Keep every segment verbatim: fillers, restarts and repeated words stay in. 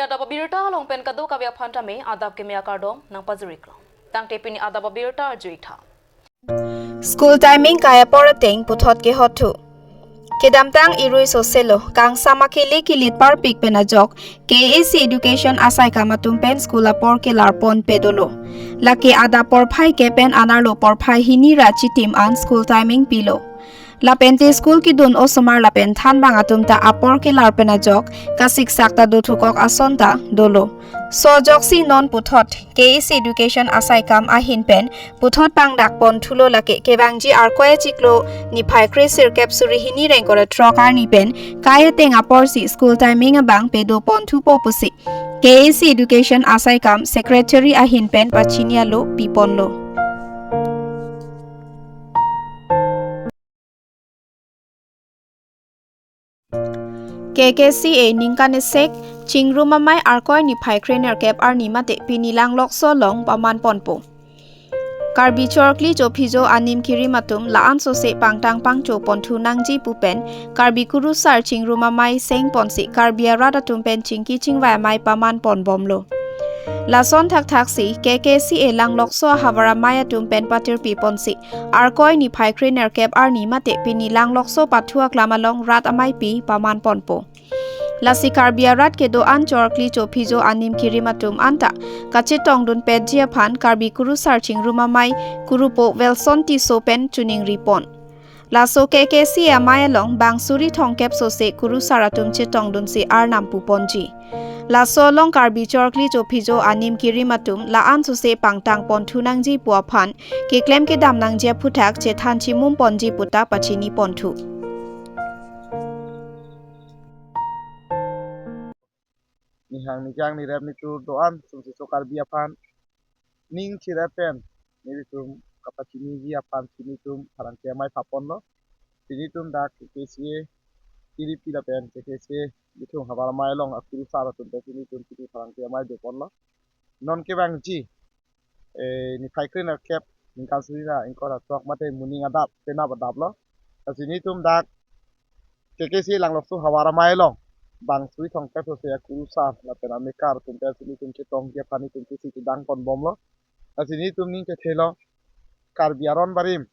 Adap abirta along pen kadokave aphan tame adap keme akardom nangpajiriklo. Tangte pini adap abirta arjuitha. School timing kai apor ateng puthot kehothu. Kedamtang irui soselo, kangsam akele kilit parpik pen ajok, K A C education asaikam atum pen school apor kelarpon pedolo. Lake adap porphai kep pen anerlo porphai hini ra chitim an school timing pilo. Lapente school kedun osomar lapen thanbang atum ta apor kelar pen ajok, kasiksak ta dothukok ason ta dolo. Sojoksi non puthot K A C education asaikam ahin pen puthot pangdakpon thulo, lake kevangji Arkoi achiklo niphai kre sirkep suri hini ra ingkoi ra throk arni pen kai ateng aporsi school timing abang pedopon thupo pusi K A C education asaikam secretary ahin pen pachini alo piponlo. K K C A ningkan esek chingrum amei Arkoi niphai kre nerkep arni mate pini Langlokso along pamanponpo. Karbi chorkli chophijo anim kirim atum la-an sose pangtang pangchoponthu nangji pu pen Karbi kurusar chingrum amei sengponsi Karbi arat atum pen chingki chingvai amei pamanponbomlo. Lason thakthaksi K K C A Langlokso ahavar amei atum pen patirpiponsi Arkoi niphai kre nerkep arni mate pini Langlokso pathu aklam along rat ameipi pamanponpo. Lasi Karbi arat kedo-an chorkli chophijo anim kirim atum anta kachetongdunpetji aphan Karbi kurusar chingrum amei kurupo Wilson Tisso pen chiningripon. Laso K K C A amei along bang suri thomkep sose kurusar atum chetongdunsi arnam puponji. Laso along Karbi chorkli chophijo anim kirim atum la-an sose pangtangponthu nangji pu aphan keklem kedam nangji aphuthak chethan chimumponji puta pachiniponthu. Nihang nikang nirep nitur do-an sumsi so Karbi aphan ning chirep pen nelitum kapachiniji aphan si nelitum pherangke amei phaponlo. Si nelitum dak K K C A kiripi lapen K K C A Bithung havar amei along akurusar atum pen si nelitum kiri pherangke amei doponlo. Non kevangji eh, niphai kre nerkep ningkan suri ra ingkoi ra throk mate moning adap penap adaplo. Lasi nelitum dak K K C A Langlokso havar amei along bang suri thomkep sose akurusar lapen amekar atum pen si nelitum chetongji aphan nelitum kisi kedangponbomlo. Lasi nelitum ning kethelo Karbi aron barim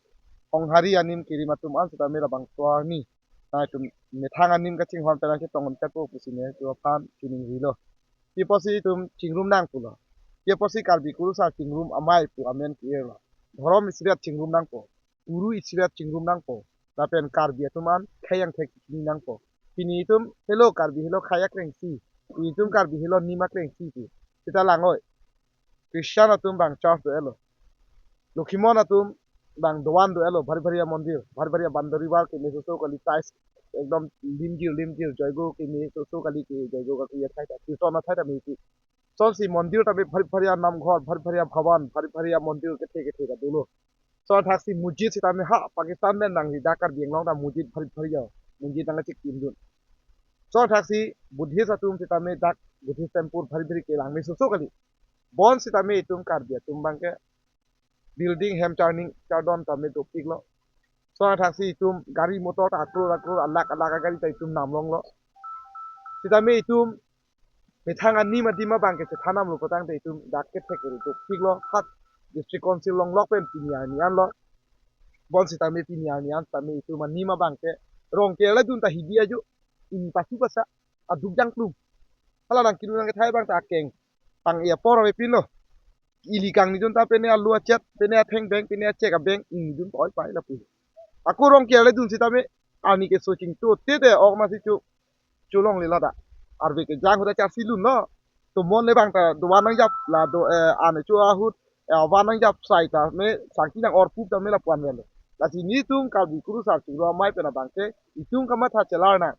Honghari anim kirim atum an sitame labangso arni nangtum methang anim kachinghon pen nangchetongdunpetpo pusi nelitum aphan chiningrilo. Pi apotsi itum chingrum nang pulo. Pi apotsi Karbi kurusar chingrum amei pu amen ki-irlo. Dhorom isivet chingrum nangpo. Kuru isivet chingrum nangpo. Lapen Karbi atum an khei angthek chini nangpo. Pini itum helo Karbi helo khei akleng si. Itum Karbi helo nim akleng si pu. Sita lang-oi. Christian atum bang church do-etlo. Lokhimon atum bang dovan do-etlo, bhari bhari amondir, bhari bhari aboundary wall keme soso kali, tais ekdom limjir limjir, joigo keme soso kali, ke joigo kaku athai ta, kirton athai ta mepik. Sonsi mondir ta bhari bhari anamghor, bhari bhari abhavan, bhari bhari amondir kethe kethe ta dolo. Son thaksi mujit sitame ha Pakistan pen nangri dak Karbi Anglong ta mujit bhari bhari a, mujit nangchik timdun. Son thaksi Buddhist atum sitame dak Buddhist temple bhari bhari kelang me soso kali. Bon sitame itum Karbi atum abangke building hem charning chardon tame dopiklo. Son thaksi itum gari motor ta akror akror alakh alakh agari ta itum namlonglo. Sitame itum methang anim adim abangke chethan namlo patangte itum dak kethek kere dopiklo. Hat district council longlok pen pini arni anlo. Bon sitame pini arni an sitame itum anim abangke rong kele dun ta hidi ajo, ingni pasu pasa, aduk jangklum. Hala nangkedun nangkethai abang ta akeng pang-e apor avepinlo. Ili kangnidun ta pine alu achet, pine atheng beng, pine achek abeng, ingnidun ta oi pai lapu. Ako rong kele dun sitame arni keso chingtute te ok masi chu cholongle lada. Arve kejang ahut ta charsi lunlo. Tomon le bang ta dovan nangjap la do, eh, arni chu ahut, eh, van nangjap sai tame sangti nang-orpup tame lapu-an avelo. Lasi nelitum Karbi kurusar chingrum amei pen abangke itum kamatha chelar nang.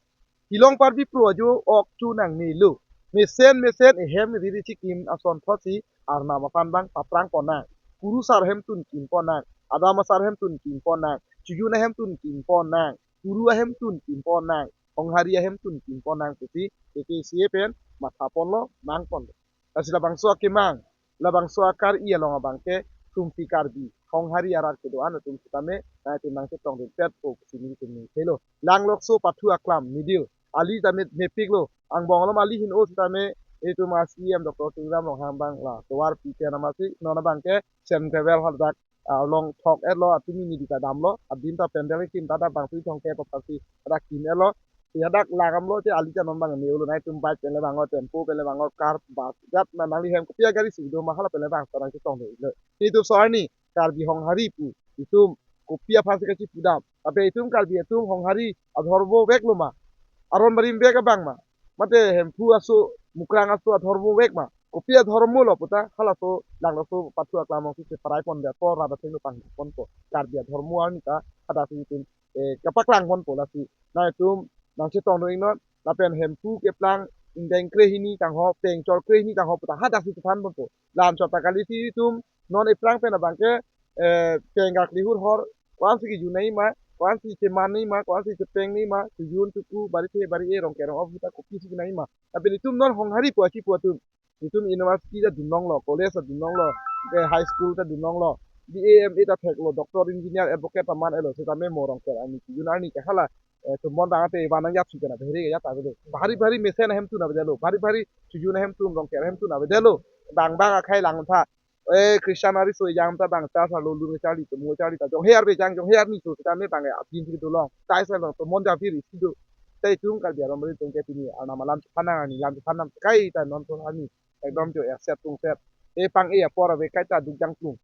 Hilong parbi pro ajo ok chu nangnelo. Mesen mesen ehem riri chikim ason thotsi arnam aphan bang paprangpon nang. Kurusar ahemtun kimpon nang. Adam asar ahemtun kimpon nang. Chojun ahemtun kimpon nang. Kuru ahemtun kimpon nang. Honghari ahemtun kimpon nang pusi K K C A pen mathaponlo, nangponlo. Lasi labangso akemang, labangso akar-i along abangke thumpi Karbi Honghari arat kedo-an atum sitame nangtum nangchetongdunpetpo pusi nelitum ning thelo. Langlokso pathu aklam middle ali tame mepiklo, angbong alom ali hin-o sitame Itum a-C E M Doctor Tuliram Ronghang abang la tovar pi pen amatsi non abangke sand gravel hadak, ah, along thok-etlo, atum ini dita damlo, adim ta pandal kim ta da bang tui thong ke paparsi hadak kim-etlo. Si hadak langdamlo te ali ta non abang ne ulo, nangtum bike pen le bang-o, tempo pen le bang-o, car, bus, jat ma nangli hem kopi agari si do ma hala pen le bang-o, nangchetong do-iklo. Itum so arni Karbi Honghari pu itum kopi aphansi kachipudam? Abe itum Karbi atum Honghari adhormo veklo ma? Aron barim vek abang ma? Mate Hemphu aso, Mukrang aso adhormo vek ma? Kopi adhormo lo puta halaso langlaso pathu aklam alongsi cheparai pondet apot, rat athengno pangponpo. Karbi adhormo arni ta hadak si itum, eh, kapaklang ponpo lasi. Nangtum nangchetong do-iknon, lapen Hemphu keplang ingdeng krehini tangho, pengchor krehini tangho puta hadak si chethan ponpo. Lam chot ta kali si itum non eplang pen abangke, eh, peng gak lihur hor, ko-ansi kejun nangji ma, ko-ansi cheman nangji ma, ko-ansi chepeng nangji ma, kejun chuku, bari the, bari e, rong ke rong-op ta kopisi kenangji ma. Tapi itum non Honghari pu achi pu atum, itum university ta dunlonglo, college ta dunlonglo, eh, high school ta dunlonglo, B A, M A ta theklo, doctor, engineer, advocate ta man-etlo, setame mo rong ke arni kejun arni ke hala, eh, tumon bang ate van nangjapsi pen abehri ke jat ta avelo. Bhari bhari mesen ahem tun avedetlo, bhari bhari kejun ahem tun, rong ke ahem tun avedetlo. Bang bang akhei langtha. Eh, Christian ari so jam ta bang church arlo lun charli, tum mo charli ta jonghe arve jang, jonghe arni so setame bang abin si dolong. Tai sa long tumon ja vir isi do. Tai itum Karbi aron barim atum ke pini arnam alam chephanang, arni lam chephanang kai ta non pon arni ekdom jo ya set tung set. E pang e apor ave kaita duk jang tung.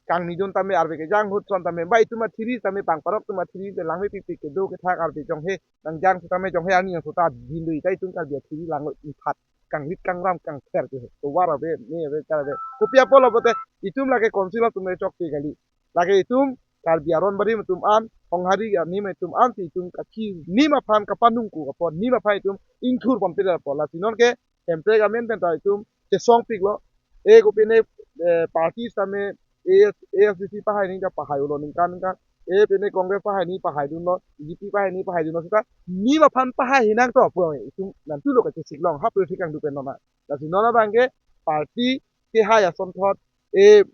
Kangni jun tame arve kejang ahut son tame, ba itum athiri tame, pang parok atum athiri te langmepikpik kedo kethak arve jonghe nangjang setame jonghe arni yang sota din do-ik ta itum Karbi athiri langlo, ithat kanglit kangram kangther ke. Tovar ave, me ave, kar ave. Kopi apotlo pulote itum lake council atum le chokche kali. Lake itum Karbi aron barim atum an, Honghari anim atum ansi itum kachinim aphan kapanungkuk apot, nim aphan itum ingthur ponpedet apot. Lasi non ke Hemprek amen pen ta itum chesongpiklo. E kopine, eh, party tame A S, A S D C pahai nangji ta pahai-ulo ningkan ningkan. E pine Congress pahai nangji pahaidunlo, B J P pahai nangji pahaidunlo, seta nim aphan pahai hinang to pu itum nangtulo kachesik long, ha politik kangdu pen non a. Lasi non abangke party kehai asonthot, e,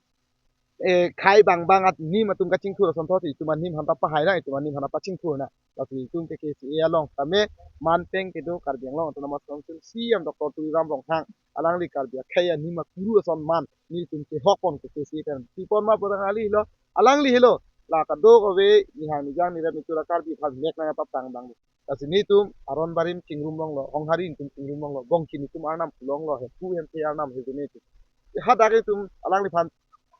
e, khei bang bang anim atum kachingthur asonthot itum anim aphan ta pahai nang, itum anim aphan ta pachingthur nang. Lasi itum K K C A along tame manpeng kedo Karbi Anglong Autonomous Council C E M Doctor Tuliram Ronghang, alangli Karbi akhei anim akuru ason man nelitum chehok pon K K C A pen. Pi pon ma pu tangte alangli helo, alangli helo la kadokave nihang nijang nirep nichura Karbi aphan mek nangpapang abang. Lasi nelitum aron barim chingrum longlo, Honghari nelitum chingrum longlo, bongki nelitum arnam longlo, Hemphu Hemphe arnam he nelitum. Hadak itum alangliphan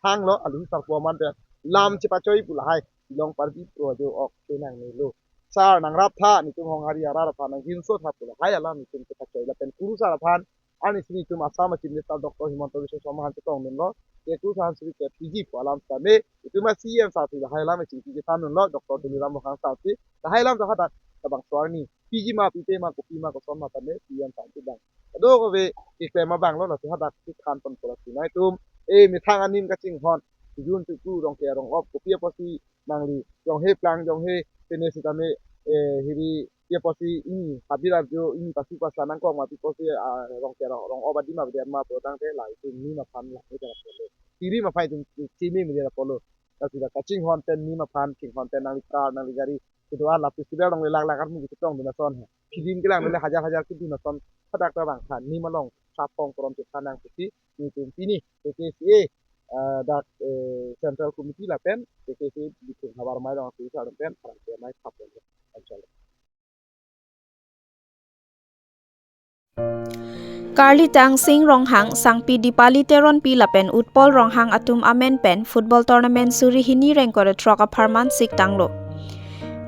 hanglo, alu sarpo aman pen lam chepachoi pu lahai, Shillong Karbi Pro ajo ok chenangnelo. Sar nangrap tha, nelitum Honghari arat aphan nanghinso tha pu lahai alam nelitum chepachoi lapen kurusar aphan arnisi nelitum Assam a Chief Minister Doctor Himanta Biswa Sarma aphan chetongdunlo, ke kurusar aphan suri ke P G pu alam tame, itum a C E M sar si lahai alam isi si chethandunlo, Doctor Tuliram Ronghang sar si, lahai alam ta hadak labangso arni piji ma, pipe ma, kopi ma, koson ma tame, C E M sar si bang. Kadokave keklem abanglo, lasi hadak si than ponpo lasi nangtum, e, methang anim kachinghon, kejun chuku, rong ke rong-op, kopi apotsi nangli jonghe plang, jonghe pene setame, eh, hiri, pi apotsi ini habir arjo, ini pasu pasa nangkok ma, pi apotsi, ah, rong ke rong, rong-op adim avedet ma pu tangte la itum nim aphan la, itum aphan, tiri ma aphan itum chimi mili apotlo. Lasi dak kachinghon pen, nim aphan chinghon pen nangli car, nangli gari, itum ala festival along le lakh lakh armu chetongdun ason he. Film kelang le hajar hajar kedun ason, hadak ta bang tha, nim along sapong korom chethan nang pusi nelitum pini K K C A, eh, dak, eh, Central Committee lapen K K C A Bithung Havar Amei along atu sa pen parang ke mai thap pen. Karli Tangsing Ronghang, Sangpi Dipali Teronpi lapen Utpal Ronghang atum amen pen football tournament suri hini rengkor throk apharman siktanglo.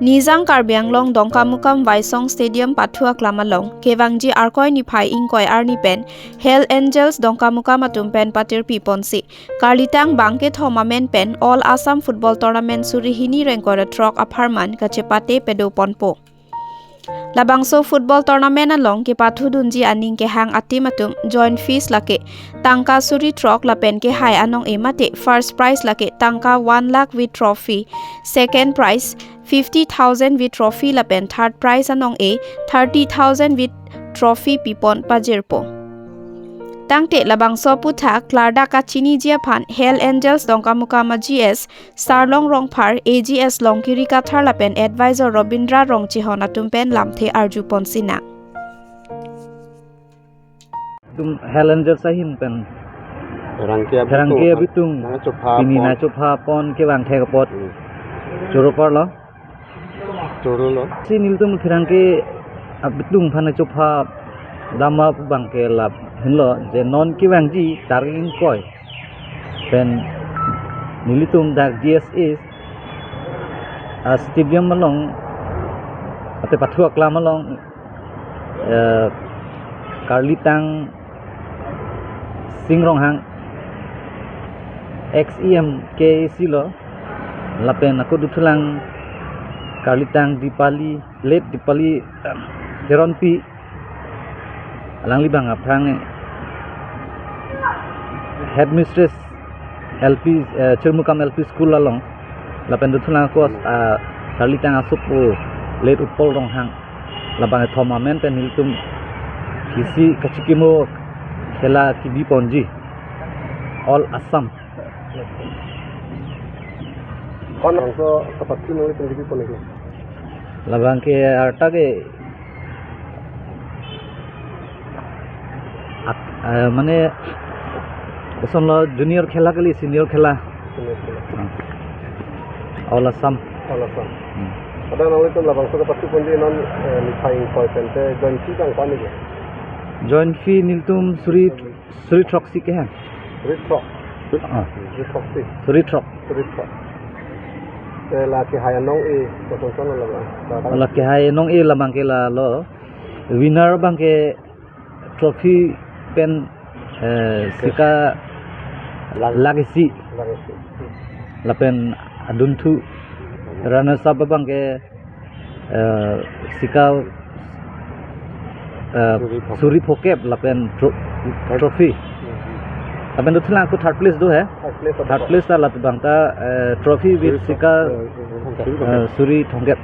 Nijang Karbi Anglong Dongkamukam Waisong Stadium pathu aklam along kevangji Arkoi niphai ingkoi arni pen Hell Angels Dongkamukam atum pen patirpi ponsi, Karlitang bang kethom amen pen All Assam Football Tournament suri hini rengkor throk apharman kachepate pedo ponpo. Labangso football tournament along kepathudunji aning kehang ateam atum joint fees lake tangka suri throk lapen kehai anong-e mate first prize lake tangka one lakh with trophy, second prize fifty thousand with trophy lapen third prize anong-e thirty thousand with trophy pipon pajirpo. Tangte labangso aphuthak klardak kachiniji aphan Hell Angels Dongkamukam a G S Sarlong Rongphar, A G S Longkiri Kathar lapen Advisor Robindra Rongchehon atum pen lamthe arju ponsinang. Tum Hell Angels ahin pen Pherangke abitung. Pherangke abitung. Nangchopha pini pon. Nangchopha pon kevang thek apot. Hmm. Choro parlo. Chorolo. Si nelitum pherangke abitung aphan nangchopha dam abangke lahenlo je non kevangji tarik ingkoi pen nelitum dak D S A, ah, stadium along, ate pathu aklam along, eh, karlitang Sing Ronghang, ex E M K A C lo, lapen ako dothulang karlitang Dipali, late Dipali, eh, Teronpi, alangli abang aphrang headmistress L P, eh, Chirmukam L P School along, lapen dothulang ako, ah, karlitang asopo late Utpal Ronghang, labang kethom amen pen nelitum isi kachikimo khela kebi ponji All Assam. Kon bangso kapathu nangli pen kebi pon iklo? Labangke arta ke ak-, eh, mane kosonlo, junior khela kali, senior khela. Senior khela. Hmm. All Assam. All Assam. Hmm. Ada nanglitum labangso kapathu ponji non, eh, niphai ingkoi pen te join fee bang ko-an ke? Join fee nelitum suri, suri throksi ke ha. Suri throk. Ah. Suri throksi. Suri throk. Suri throk. Te la kehai anong-e, koson koson lo ba? La kehai anong-e labangke lalo. Winner abangke trophy pen, eh, sika lakh, lakh isi. Lakh isi. Lapen adunthu runners up abangke, eh, sika, eh, suri phokep. Suri phokep lapen tro-, trophy. Hmm. Lapen dothulang ako third place do he. Third place. Third place ta labang ta, eh, trophy with sika, eh, suri phokep. Eh, suri thongkep.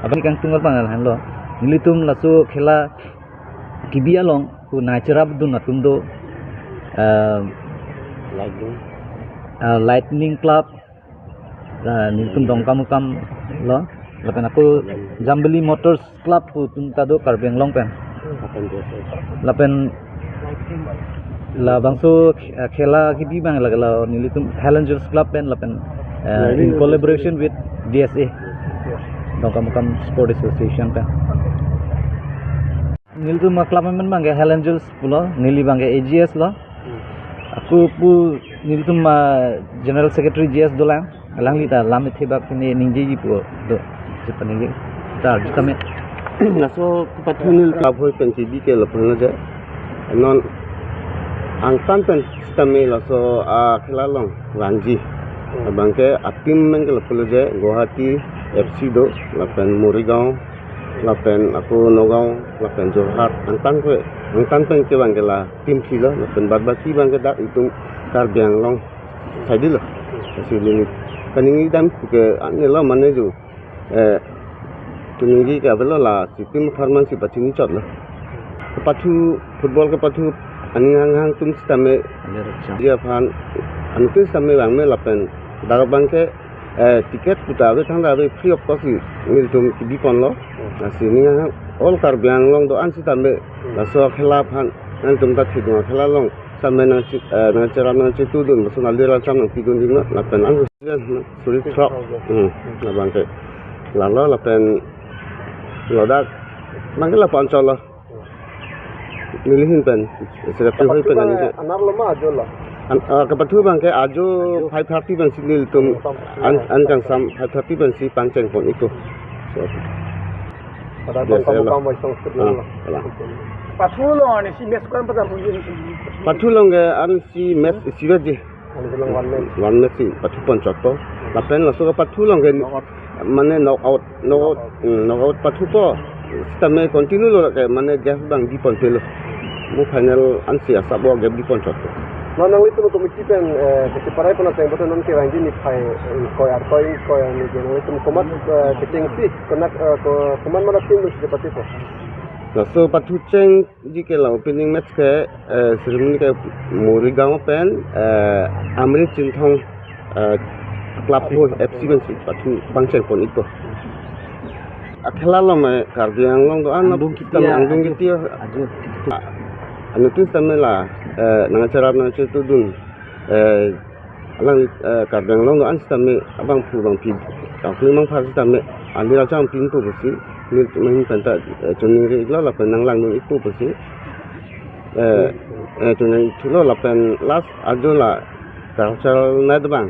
Apani kangtung abang lahenlo. Nelitum laso khela kebi along pu nangcherapdun atum do, eh, Lightning. Eh, Lightning Club, eh, nelitum Dongkamukam lo, lapen ako Jambili Motors Club pu atum ta do Karbi Anglong pen. Lapen labangso, eh, khela kebi abang lake la nelitum Hell Angels Club pen lapen, eh, in collaboration with D S A, Dongkamukam Sport Association pen. Nelitum a-club amen abangke Hell Angels pulo, neli abangke A G S lo. Hmm. Ako pu nelitum a-General Secretary G S dolang, alangli ta lam ethebak pine ningjeji pu do, chepaningje. Ta, arju tame. Laso kapathu neli club hoi pen kebi ke lapulo je. Non angtan pen sitame laso akhela along vangji. Hmm. Abangke a-team amen ke lapulo je, Guwahati F C do, lapen Morigaon, lapen ako Nagaon, lapen Jorhat, angtan ke, angtan pen ke abangke la team phli lo, lapen bad baki abangke dak itum Karbi Anglong side lo. Lasi neli kaningje dam ke ane lo mane jo, eh, kaningje ke avelo, lasi team apharman si pachini chotlo. Kapathu, football kapathu aning hanghang atum sitame, dia aphan, anuttin sitame vangme lapen dak abangke, eh, ticket pu ta ave, thangta ave, free of cost si nelitum kebi ponlo. Lasi ning hanghang all Karbi Anglong do-an sitame, laso khela aphan nangtum ta thidung, khela along sitame nangche-, eh, nangcherap nangchetudun, laso nali racham nangpidun dingno, lapen ang suri throk. Hmm, labangke lalo lapen ladak abangke lapu-an chotlo. Neli ahin pen, secretary hoi pen kapathu abang, anke. Anarlo ma ajo lo? An, ah, kapathu abangke ajo five thirty pensi nelitum an, an kangsam five thirty pensi pangcheng pon ikpo. So. Pada Dongkamukam Boys Town Stadium lo. Ah, kalang. Pathu along arnisi match ko-an pata punjin? Pathu along ke arnisi match isivet ji. Arnisi along one match. One match si pathu pon chotpo. Lapen laso kapathu along ke mane knock out, knock out, hmm, knock out pathupo. Sitame continue lo ke mane gap abang bi ponpe lo. Mo final ansi asap o gap bi pon chotpo. Non nanglitum committee pen, eh, kacheparai pon ateng bote non kevangji niphai ingkoi, arkoi ingkoi arni ke nanglitum komat, eh, kechengsi, konak, eh, ko-, komat mana team lo si patepo? Laso pathu chengji ke la opening match ke, eh, ceremony ke Morigaon pen, eh, Amrit Chinthong, eh, club ho F C pensi pathu pangcheng pon ikpo. Akhela along, eh, Karbi Anglong do-an Angdung Kiti, tame Angdung Ajo. Kiti. Ajo. Anuttin tame la, eh, nangcherap nangchetudun, eh, alang, eh, Karbi Anglong do-an sitame abangphu bangphi, kangkling mangphar sitame, ali racham pinpo pusi, nelitum ahin penta, eh, choningri iklo lapen nanglangdun ikpo pusi, eh, eh, choningri thulo lapen last ajo la cultural night abang,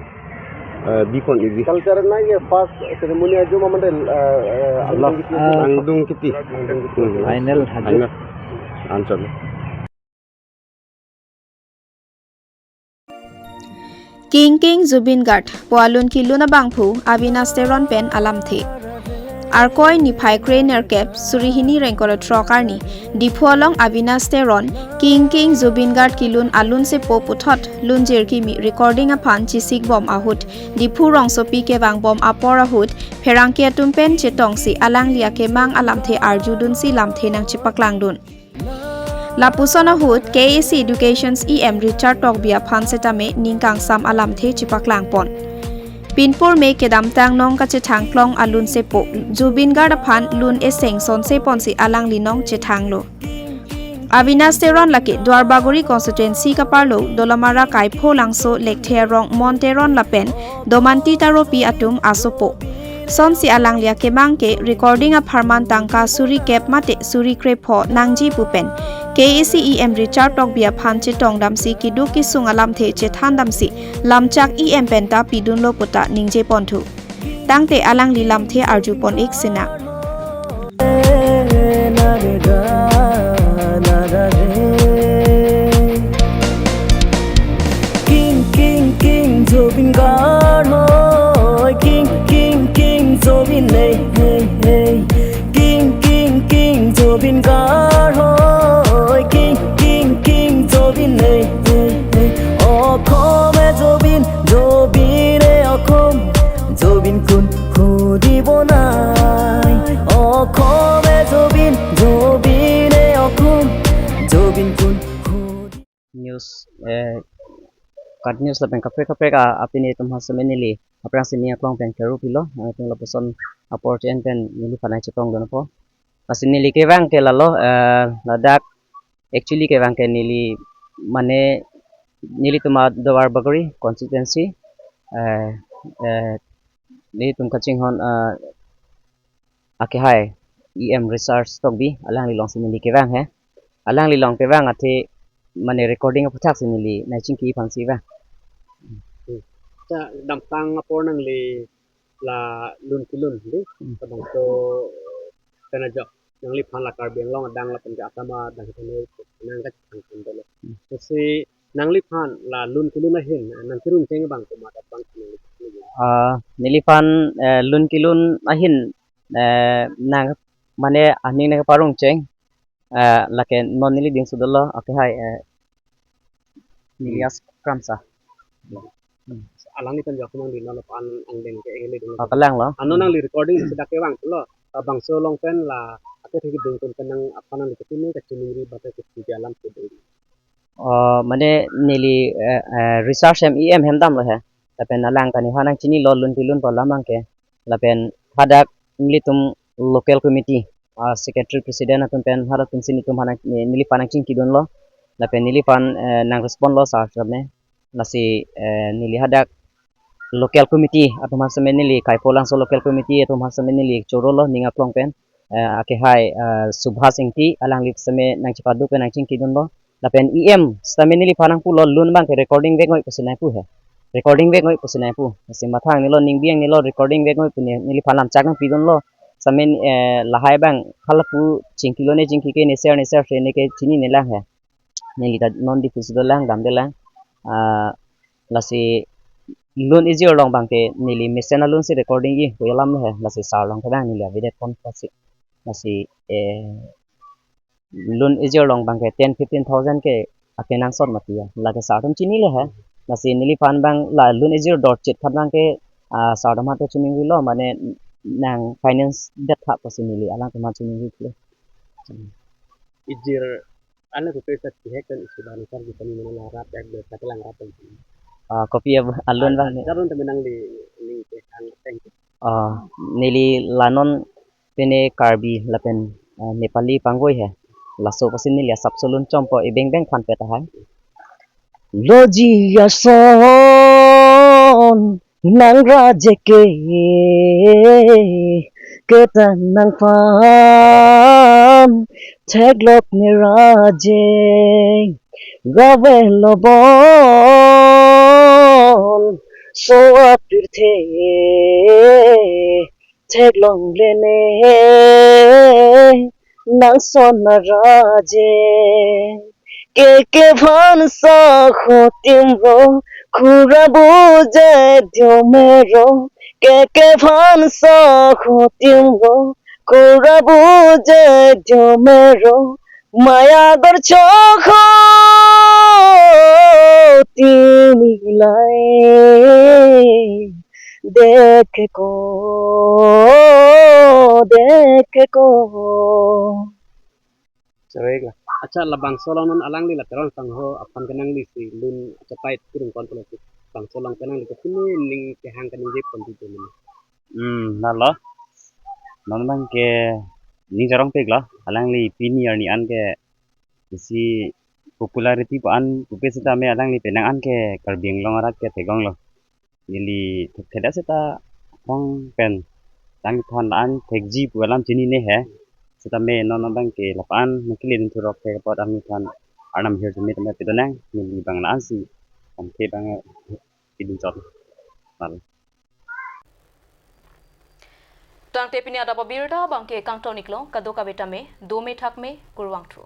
eh, bipon ili. Cultural night ke first ceremony ajo ma mande, eh, eh, Angdung Kiti. Angdung Kiti. Angdung Kiti. Hmm. Final ajo. Final. Answer. King King Zubeen Garg pu alun kelun abangphu Avinash Teron pen alamthe. Arkoi niphai kre-nerkep, suri hini ingkoi ra throk arni, Diphu along Avinash Teron King King Zubeen Garg kelun alun sepo puthot lunjir kimi recording aphan chesikbom ahut, Diphu rongsopi kevangbom apor ahut, pherangke atum pen chetongsi alangli akemang alamthe arjudunsi lamthe nangchepaklangdun. Lapuson ahut K A A C Educations E M Richard Tokbi aphan setame ning kangsam alamthe chepaklangpon. Pinpur me kedamtang nong kachethang klong alun sepo Zubeen Garg aphan lun eseng sonse ponsi alangli nong chethanglo. Avinash Teron lake Duarbagori constituency kaparlo Dolamara Kaipho Langso Lekthe Arong Mon Teron lapen Domanti Taropi atum asopo. Sonsi alangli akemang ke recording apharman tangka suri kep mate suri krepho nangji pu pen K A A C E M Richard Tokbi aphan chetongdamsi keduk kesung alamthe chethandamsi lamchak E M penta pidunlo puta ningjeponthu. Tangte alangli lamthe arjupon ik sina. King, king, king, Zubeen Garg, hoi. King, king, king, Zubeen, hey, hey, hey. King, king, king, Zubeen Garg, hoi. King, king, king, Zubeen, hey, hey, hey. Okhom e Zubeen, Zubeen e okhom. Zubeen kun khudi bonai. Okhom e Zubeen, Zubeen e okhom. Zubeen kun khudi. News, eh, kat news lapen kaprek kaprek a, apini atum ha sitame neli aphrangsi ning aklong pen keru pilo, eh, atum lapuson apor chen pen neliphan nangchetongdunpo. Lasi neli kevang ke lalo, eh, ladak actually kevang ke neli mane nelitum a Duarbagori constituency, eh, eh, nelitum kachinghon, eh, akehai E M Richard Tokbi alangli alongsi neli kevang he. Alangli along kevang athe mane recording aphuthak si neli nangchingki aphansi vang. Hmm. Kedamtang apor nangli la lun kelun di. Hmm. Kadang so kena jok nangliphan la Karbi Anglong adang lapen ke asama adang kene nang kachang kan dolo. Hmm. Lasi nangliphan la lun kelun ahin nangkerung cheng abang komat abang nangli. Ah, neliphan, eh, lun kelun ahin, eh, nang mane aning nangparung cheng, eh, lake non neli dingso dolo, akehai, eh, Nilias Kramsa. Hmm. Alangli kan jok mang di non pan angdeng ke ele dolo. Oh, kalang lo. Ano nangli recording si dak kevang lo. Abangso along pen la ate thik ding pen nang aphan nangli kachini kachiningri bata kachini alam ke ding. Oh, mane neli, eh, eh, Richard E M hem damlo he. Lapen alang kaningje nangchinilo lun kelun pu alam abang ke. Lapen hadak nelitum local committee, ah, secretary president atum pen hadak atumsi nelitum aphan nang, ne, neliphan nangchingkidunlo. Lapen neliphan, eh, nangrespond lo sir sitame. Lasi, eh, neli hadak local committee atum aphan sitame neli Kaipho Langso local committee atum aphan sitame neli chorolo ning aklong pen, eh, akehai, eh, Subhas Ingti alangli sitame nangchepadu pen nangchingkidunlo. Lapen E M sitame neliphan nangpulo lun abang ke recording vek noi pusi nangpu he. Recording vek noi pusi nangpu. Lasi mathang nelo ning biang nelo recording vek noi pu ne, neliphan lamchak nangpidunlo. Sitame, eh, lahai abang halapu chingkilo ne chingki ke neser neser se ne ke chinine lang he. Neli ta non di pusi dolang damdelang. Ah, lasi lun ejir along abang ke neli mesen alunsi recording i pu alam he. Lasi sir along kevang neli avedetpon pusi. Lasi, eh, lun ejir along abang ke ten fifteen thousand ke akenangsot mati ya. Lake sir atum chinilo he. Lasi neliphan abang la lun ejir dorchit aphan abang ke, ah, sir atum aphan ta chiningrilo mane nang finance det tha pusi neli alangtum aphan chiningrilo. Ejir ala ko pesa tihek kan isi bani sar di kami mana la rap yak de satu lang rap kan. Ah, kopi ya alun abang ne. Karun temen nangli ning ke ang teng. Ah, neli la non pine Karbi lapen, eh, Nepali pangvoi he. Laso pusi neli asapso lunchompo, ibeng beng phan pet ahai. Loji ason nang raje ke, ketang nangphan theklok ne raje, gave lo bon so apirthe theklongle ne nang son na raje. Ke kephan sa khotim ro, khura buje dio mero. Ke kephan sa khotim ro, khura buje dio mero. Maya gor chokho timi lai. Dekhe ko, dekhe ko. Chorek la. Acha, labangso along non alangli la Teron Sangho aphan kenangli si lun achapai turung kon pulo si. Bangso along kenangli ke sini ning kehang keningje pon di pon. Hmm, lalo. Non abang ke ning jarong pik lo. Alangli pini arni an ke isi popularity pu an pupe sitame alangli penang an ke Karbi Anglong arat ke theklong lo. Neli thekthedet seta aphrang pen alangphan la-an thekji pu alam chinine he. Sitame non abang ke lapu an nangkele dun thurok ke apot alangphan arnam hirjume tame pedonang, neli abang la-an si amthe abang kedun chot. Mal. Tangte pini adap abirta abang ke kangton iklo, kadokave tame dome thakme, kurvangthu.